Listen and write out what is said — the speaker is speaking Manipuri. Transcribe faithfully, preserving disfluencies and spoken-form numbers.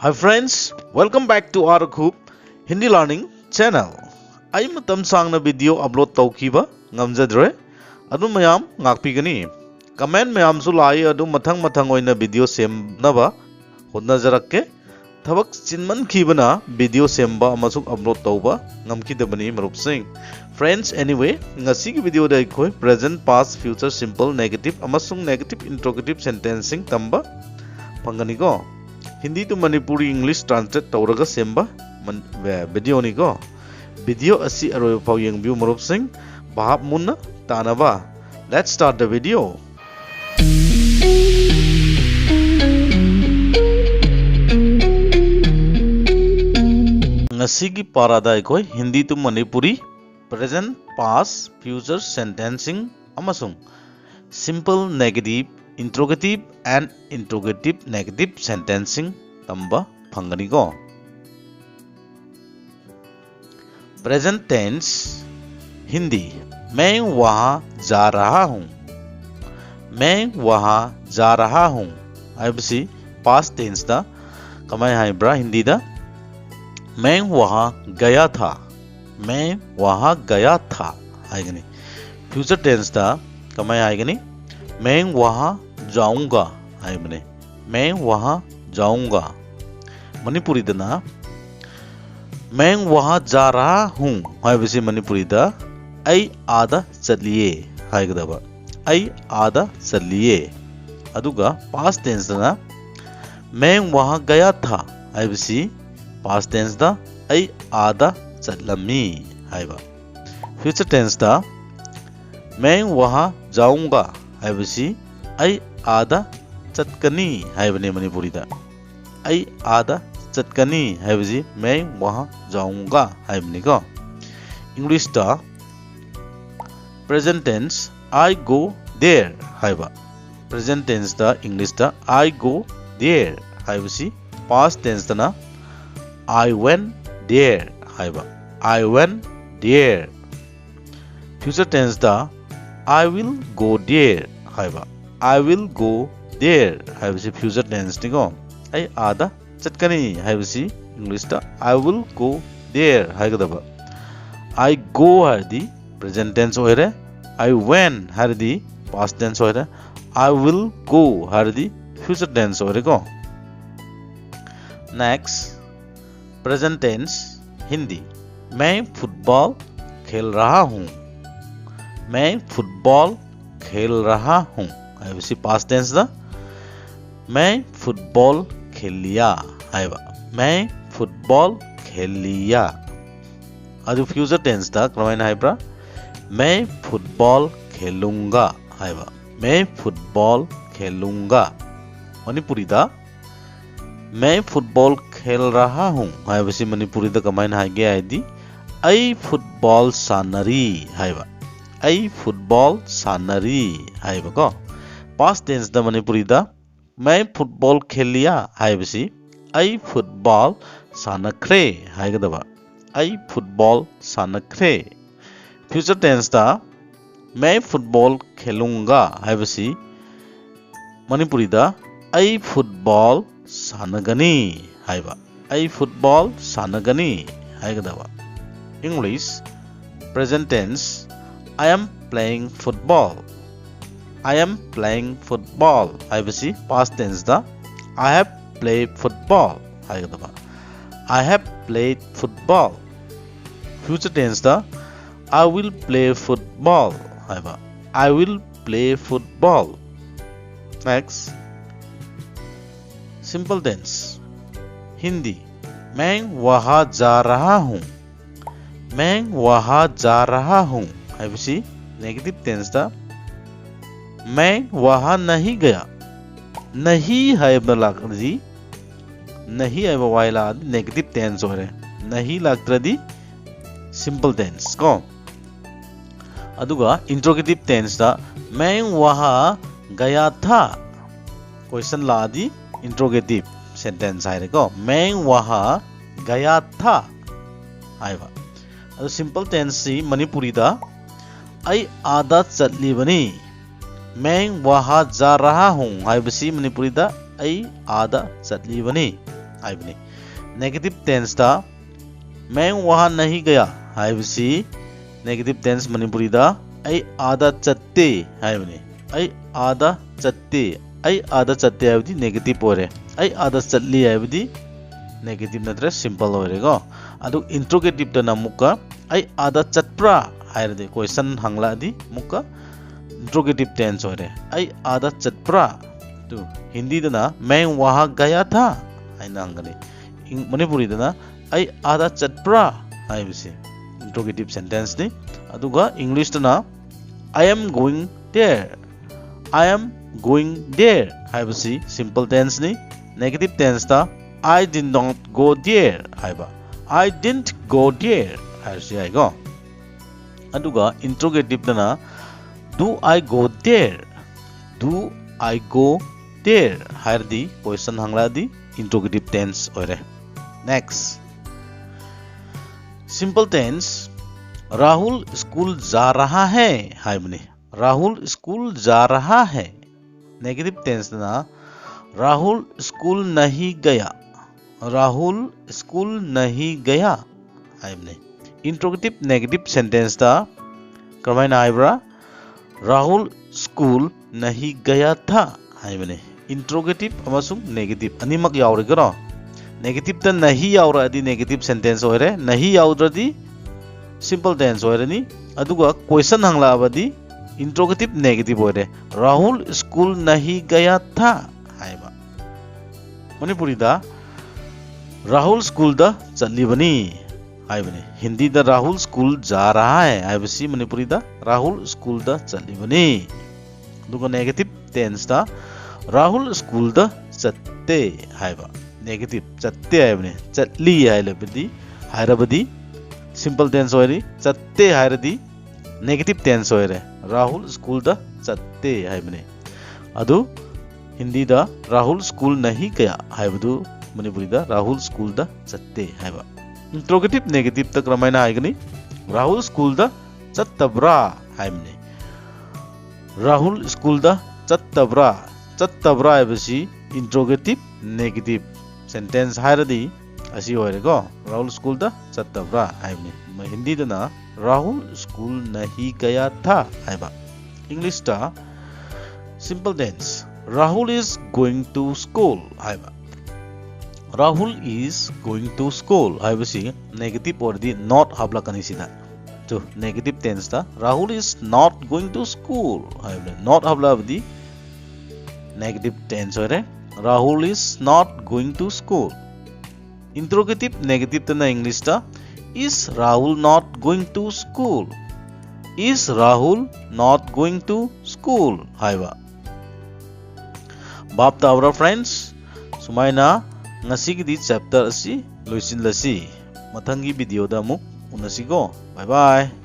Hi friends, welcome back to Arakhup Hindi Learning Channel. ꯑꯩ ꯃꯇꯝ ꯁꯥꯡꯅ video upload ꯇꯧꯈꯤꯕ ꯉꯝꯖꯗ꯭ꯔꯦ, ꯑꯗꯨ ꯃꯌꯥꯝ ꯉꯥꯛꯄꯤꯒꯅꯤ꯫ Comment ꯃꯌꯥꯝꯁꯨ ꯂꯥꯛꯏ, ꯑꯗꯨ ꯃꯊꯪ ꯃꯊꯪ ꯑꯣꯏꯅ video ꯁꯦꯝꯅꯕ ꯍꯣꯠꯅꯖꯔꯛꯀꯦ꯫ ꯊꯕꯛ ꯆꯤꯟꯃꯟꯈꯤꯕꯅ video ꯁꯦꯝꯕ ꯑꯃꯁꯨꯡ upload ꯇꯧꯕ ꯉꯝꯈꯤꯗꯕꯅꯤ ꯃꯔꯨꯞꯁꯤꯡ꯫ Friends, anyway, ꯉꯁꯤꯒꯤ videoꯗ ꯑꯩꯈꯣꯏ present, past, future, simple, negative ꯑꯃꯁꯨꯡ negative interrogative sentenceꯁꯤꯡ ꯇꯝꯕ ꯐꯪꯒꯅꯤꯀꯣ꯫ Hindi to Manipuri English translate ꯇꯧꯔꯒ ꯁꯦꯝꯕ videoꯅꯤꯀꯣ꯫ Video ꯑꯁꯤ ꯑꯔꯣꯏꯕ ꯐꯥꯎ ꯌꯦꯡꯕꯤꯌꯨ ꯃꯔꯨꯞꯁꯤꯡ, ꯚꯥꯞ ꯃꯨꯟꯅ ꯇꯥꯅꯕ꯫ Let's start the video. ꯉꯁꯤꯒꯤ ꯄꯥꯔꯥꯗ ꯑꯩꯈꯣꯏ Hindi to Manipuri, present, past, future sentenceꯁꯤꯡ ꯑꯃꯁꯨꯡ simple negative, interrogative and interrogative negative sentenceꯁꯤꯡ ꯇꯝꯕ ꯐꯪꯒꯅꯤꯀꯣ꯫ Present tense, Hindi, मैं वहाँ जा रहा हूँ, मैं वहाँ जा रहा हूँ ꯍꯥꯏꯕꯁꯤ past tenseꯇ ꯀꯃꯥꯏ ꯍꯥꯏꯕ꯭ꯔꯥ Hindiꯗ? मैं वहाँ गया था, मैं वहाँ गया था ꯍꯥꯏꯒꯅꯤ꯫ Future tenseꯇ ꯀꯃꯥꯏ ꯍꯥꯏꯒꯅꯤ? मैं वहाँ जाऊँगा ꯍꯥꯏꯕꯅꯦ, मैं वहाँ जाऊँगा꯫ ꯃꯅꯤꯄꯨꯔꯤꯗꯅ मैं वहाँ जा रहा हूँ ꯍꯥꯏꯕꯁꯤ ꯃꯅꯤꯄꯨꯔꯤꯗ ꯑꯩ ꯑꯥꯗ ꯆꯠꯂꯤꯌꯦ ꯍꯥꯏꯒꯗꯕ, ꯑꯩ ꯑꯥꯗ ꯆꯠꯂꯤꯌꯦ꯫ ꯑꯗꯨꯒ past tenseꯇꯅ मैं वहाँ गया था ꯍꯥꯏꯕꯁꯤ past tenseꯇ ꯑꯩ ꯑꯥꯗ ꯆꯠꯂꯝꯃꯤ ꯍꯥꯏꯕ꯫ Future tenseꯇ मैं वहाँ जाऊँगा ꯍꯥꯏꯕꯁꯤ ꯑꯩ ꯑꯥꯗ ꯆꯠꯀꯅꯤ ꯍꯥꯏꯕꯅꯤ ꯃꯅꯤꯄꯨꯔꯤꯗ꯫ ꯑꯩ ꯑꯥꯗ ꯆꯠꯀꯅꯤ ꯍꯥꯏꯕꯁꯤ मैं वहाँ जाऊँगा ꯍꯥꯏꯕꯅꯤꯀꯣ꯫ Englishꯇ present tense I go there ꯍꯥꯏꯕ꯫ Present tenseꯇ Englishꯇ I go there ꯍꯥꯏꯕꯁꯤ past tenseꯇꯅ I went there ꯍꯥꯏꯕ꯫ I went there꯫ Future tenseꯇ I will go there ꯍꯥꯏꯕ꯫ I will go there ꯍꯥꯏꯕꯁꯤ future tenseꯅꯤꯀꯣ꯫ ꯑꯩ ꯑꯥꯗ ꯆꯠꯀꯅꯤ ꯍꯥꯏꯕꯁꯤ English ꯇ I will go there ꯍꯥꯏꯒꯗꯕ꯫ I go ꯍꯥꯏꯔꯗꯤ present tense ꯑꯣꯏꯔꯦ, I went ꯍꯥꯏꯔꯗꯤ past tense ꯑꯣꯏꯔꯦ, I will go ꯍꯥꯏꯔꯗꯤ future tense ꯑꯣꯏꯔꯦꯀꯣ꯫ Next, present tense Hindi. मैं फुटबॉल खेल रहा हूँ। मैं फुटबॉल खेल रहा हूँ ꯍꯥꯏꯕꯁꯤ past tense ꯗ, मैं फुटबॉल खेल लिया ꯍꯥꯏꯕ, मैं फुटबॉल खेल लिया꯫ ꯑꯗꯨ future tense ꯗ ꯀꯔꯝꯍꯥꯏꯅ ꯍꯥꯏꯕ꯭ꯔꯥ? मैं फुटबॉल खेलूंगा ꯍꯥꯏꯕ, मैं फुटबॉल खेलूंगा꯫ ꯃꯅꯤꯄꯨꯔꯤꯗ मैं फुटबॉल खेल रहा हूँ ꯍꯥꯏꯕꯁꯤ ꯃꯅꯤꯄꯨꯔꯤꯗ ꯀꯃꯥꯏꯅ ꯍꯥꯏꯒꯦ ꯍꯥꯏꯗꯤ, ꯑꯩ ꯐꯨꯠꯕꯣꯜ ꯁꯥꯟꯅꯔꯤ ꯍꯥꯏꯕ, ꯑꯩ ꯐꯨꯠꯕꯣꯜ ꯁꯥꯟꯅꯔꯤ ꯍꯥꯏꯕꯀꯣ꯫ Past tense ꯗ ꯃꯅꯤꯄꯨꯔꯤꯗ मैं फुटबॉल खेल लिया ꯍꯥꯏꯕꯁꯤ ꯑꯩ ꯐꯨꯠꯕꯣꯜ ꯁꯥꯟꯅꯈ꯭ꯔꯦ ꯍꯥꯏꯒꯗꯕ, ꯑꯩ ꯐꯨꯠꯕꯣꯜ ꯁꯥꯟꯅꯈ꯭ꯔꯦ꯫ Future tense ꯗ मैं फुटबॉल खेलूंगा ꯍꯥꯏꯕꯁꯤ ꯃꯅꯤꯄꯨꯔꯤꯗ ꯑꯩ ꯐꯨꯠꯕꯣꯜ ꯁꯥꯟꯅꯒꯅꯤ ꯍꯥꯏꯕ, ꯑꯩ ꯐꯨꯠꯕꯣꯜ ꯁꯥꯟꯅꯒꯅꯤ ꯍꯥꯏꯒꯗꯕ꯫ English, present tense, I am playing football. I am playing football ꯍꯥꯏꯕꯁꯤ past tense the I have played football ꯍꯥꯏꯒꯗꯕ, I have played football꯫ Future tense the I will play football ꯍꯥꯏꯕ, I will play football꯫ Next, simple tense Hindi. मैं वहाँ जा रहा हूँ। मैं वहाँ जा रहा हूँ ꯍꯥꯏꯕꯁꯤ negative tense ꯗ मैं वहाँ नहीं गया꯫ नहीं ꯍꯥꯏꯕ ꯂꯥꯛꯂꯗꯤ, नहीं ꯍꯥꯏꯕ ꯋꯥꯍꯩ ꯂꯥꯛꯂꯗꯤ negative tense ꯑꯣꯏꯔꯦ, नहीं ꯂꯥꯛꯇ꯭ꯔꯗꯤ simple tense ꯀꯣ꯫ ꯑꯗꯨꯒ interrogative tense ꯗ मैं वहाँ गया था, question ꯂꯥꯛꯂꯗꯤ interrogative sentence ꯍꯥꯏꯔꯦꯀꯣ, मैं वहाँ गया था ꯍꯥꯏꯕ꯫ ꯑꯗꯨ simple tense ꯁꯤ ꯃꯅꯤꯄꯨꯔꯤꯗ ꯑꯩ ꯑꯥꯗ ꯆꯠꯂꯤꯕꯅꯤ꯫ मैं वहाँ जा रहा हूँ ꯍꯥꯏꯕꯁꯤ ꯃꯅꯤꯄꯨꯔꯤꯗ ꯑꯩ ꯑꯥꯗ ꯆꯠꯂꯤꯕꯅꯤ꯫ ꯍꯥꯏꯕꯅꯤ꯫ Negative tenseꯇ मैं वहाँ नहीं गया ꯍꯥꯏꯕꯁꯤ negative tense ꯃꯅꯤꯄꯨꯔꯤꯗ ꯑꯩ ꯑꯥꯗ ꯆꯠꯇꯦ ꯍꯥꯏꯕꯅꯤ꯫ ꯑꯩ ꯑꯥꯗ ꯆꯠꯇꯦ꯫ ꯑꯩ ꯑꯥꯗ ꯆꯠꯇꯦ ꯍꯥꯏꯕꯗꯤ negative ꯑꯣꯏꯔꯦ꯫ ꯑꯩ ꯑꯥꯗ ꯆꯠꯂꯤ ꯍꯥꯏꯕꯗꯤ negative ꯅꯠꯇ꯭ꯔꯦ, simple ꯑꯣꯏꯔꯦꯀꯣ꯫ ꯑꯗꯨ interrogativeꯇꯅ ꯑꯃꯨꯛꯀ ꯑꯩ ꯑꯥꯗ ꯆꯠꯄ꯭ꯔꯥ ꯍꯥꯏꯔꯗꯤ, question ꯍꯪꯂꯛꯑꯗꯤ ꯑꯃꯨꯛꯀ interrogative tense ꯑꯣꯏꯔꯦ꯫ ꯑꯩ ꯑꯥꯗ ꯆꯠꯄ꯭ꯔꯥ? ꯑꯗꯨ ꯍꯤꯟꯗꯤꯗꯅ मैं वहाँ गया था ꯍꯥꯏꯅ ꯍꯪꯒꯅꯤ꯫ ꯏꯪ-, ꯃꯅꯤꯄꯨꯔꯤꯗꯅ ꯑꯩ ꯑꯥꯗ ꯆꯠꯄ꯭ꯔꯥ ꯍꯥꯏꯕꯁꯤ interrogative sentenceꯅꯤ꯫ ꯑꯗꯨꯒ Englishꯇꯅ I am going there꯫ I am going there ꯍꯥꯏꯕꯁꯤ simple tenseꯅꯤ꯫ Negative tenseꯇ I did not go there ꯍꯥꯏꯕ, I didn't go there ꯍꯥꯏꯔꯁꯨ ꯌꯥꯏꯀꯣ꯫ ꯑꯗꯨꯒ interrogativeꯇꯅ do I go there? Do I go there ꯍꯥꯏꯔꯗꯤ, question ꯍꯪꯂꯛꯑꯗꯤ interrogative tense ꯑꯣꯏꯔꯦ꯫ Next, simple tense, Rahul school जा रहा है ꯍꯥꯏꯕꯅꯤ꯫ राहुल स्कूल जा रहा है꯫ Negative tenseꯇꯅ राहुल स्कूल नहीं गया, राहुल स्कूल नहीं गया ꯍꯥꯏꯕꯅꯤ꯫ Interrogative negative sentenceꯇ ꯀꯔꯝꯍꯥꯏꯅ ꯍꯥꯏꯕ꯭ꯔꯥ? राहुल स्कूल नहीं गया था ꯍꯥꯏꯕꯅꯤ꯫ Interrogative ꯑꯃꯁꯨꯡ negative ꯑꯅꯤꯃꯛ ꯌꯥꯎꯔꯦꯀꯣ꯫ Negativeꯇ नहीं ꯌꯥꯎꯔꯛꯑꯗꯤ negative sentence ꯑꯣꯏꯔꯦ, नहीं ꯌꯥꯎꯗ꯭ꯔꯗꯤ simple tense ꯑꯣꯏꯔꯅꯤ꯫ ꯑꯗꯨꯒ question ꯍꯪꯂꯛꯑꯕꯗꯤ interrogative negative ꯑꯣꯏꯔꯦ꯫ राहुल स्कूल नहीं गया था ꯍꯥꯏꯕ꯫ ꯃꯅꯤꯄꯨꯔꯤꯗ ꯔꯥꯍꯨꯜ ꯁ꯭ꯀꯨꯜꯗ ꯆꯠꯂꯤꯕꯅꯤ ꯍꯥꯏꯕꯅꯤ꯫ ꯍꯤꯟꯗꯤꯗ राहुल स्कूल जा रहा है ꯍꯥꯏꯕꯁꯤ ꯃꯅꯤꯄꯨꯔꯤꯗ ꯔꯥꯍꯨꯜ ꯁ꯭ꯀꯨꯜꯗ ꯆꯠꯂꯤꯕꯅꯤ꯫ ꯑꯗꯨꯒ negative tenseꯇ ꯔꯥꯍꯨꯜ ꯁ꯭ꯀꯨꯜꯗ ꯆꯠꯇꯦ ꯍꯥꯏꯕ꯫ Negative, ꯆꯠꯇꯦ ꯍꯥꯏꯕꯅꯤ꯫ ꯆꯠꯂꯤ ꯍꯥꯏꯔꯕꯗꯤ, ꯍꯥꯏꯔꯕꯗꯤ simple tense ꯑꯣꯏꯔꯤ꯫ ꯆꯠꯇꯦ ꯍꯥꯏꯔꯗꯤ negative tense ꯑꯣꯏꯔꯦ꯫ ꯔꯥꯍꯨꯜ ꯁ꯭ꯀꯨꯜꯗ ꯆꯠꯇꯦ ꯍꯥꯏꯕꯅꯤ꯫ ꯑꯗꯨ ꯍꯤꯟꯗꯤꯗ राहुल स्कूल नहीं गया ꯍꯥꯏꯕꯗꯨ ꯃꯅꯤꯄꯨꯔꯤꯗ ꯔꯥꯍꯨꯜ ꯁ꯭ꯀꯨꯜꯗ ꯆꯠꯇꯦ ꯍꯥꯏꯕ꯫ Interrogative negativeꯇ ꯀꯔꯝꯍꯥꯏꯅ ꯍꯥꯏꯒꯅꯤ? ꯔꯥꯍꯨꯜ ꯁ꯭ꯀꯨꯜꯗ ꯆꯠꯇꯕ꯭ꯔꯥ ꯍꯥꯏꯕꯅꯤ꯫ ꯔꯥꯍꯨꯜ ꯁ꯭ꯀꯨꯜꯗ ꯆꯠꯇꯕ꯭ꯔꯥ? ꯆꯠꯇꯕ꯭ꯔꯥ ꯍꯥꯏꯕꯁꯤ interrogative negative sentence ꯍꯥꯏꯔꯗꯤ ꯑꯁꯤ ꯑꯣꯏꯔꯦꯀꯣ꯫ ꯔꯥꯍꯨꯜ ꯁ꯭ꯀꯨꯜꯗ ꯆꯠꯇꯕ꯭ꯔꯥ ꯍꯥꯏꯕꯅꯤ꯫ ꯍꯤꯟꯗꯤꯗꯅ ꯔꯥꯍꯨꯜ ꯁ꯭ꯀꯨꯜ ꯅꯍꯤ ꯒꯌꯥ ꯊꯥ ꯍꯥꯏꯕ꯫ ꯏꯪꯂꯤꯁꯇ simple tense, Rahul is going to school ꯍꯥꯏꯕ꯫ Rahul is going to school ꯍꯥꯏꯕꯁꯤ negative ꯑꯣꯏꯔꯗꯤ not ꯍꯥꯞꯂꯛꯀꯅꯤ ꯁꯤꯗ꯫ Two, negative tenseꯇ Rahul is not going to school ꯍꯥꯏꯕꯅꯤ꯫ Not ꯍꯥꯞꯂꯛꯑꯕꯗꯤ negative tense ꯑꯣꯏꯔꯦ꯫ Rahul is not going to school꯫ Interrogative negativeꯇꯅ ꯏꯪꯂꯤꯁꯇ Is Rahul not going to school? Is Rahul not going to school ꯍꯥꯏꯕ꯫ ꯚꯥꯞ ꯇꯥꯕ꯭ꯔꯥ friends? ꯁꯨꯃꯥꯏꯅ ꯉꯁꯤꯒꯤꯗꯤ chapter ꯑꯁꯤ ꯂꯣꯏꯁꯤꯜꯂꯁꯤ꯫ ꯃꯊꯪꯒꯤ videoꯗ ꯑꯃꯨꯛ ꯎꯅꯁꯤꯀꯣ꯫ Bye bye꯫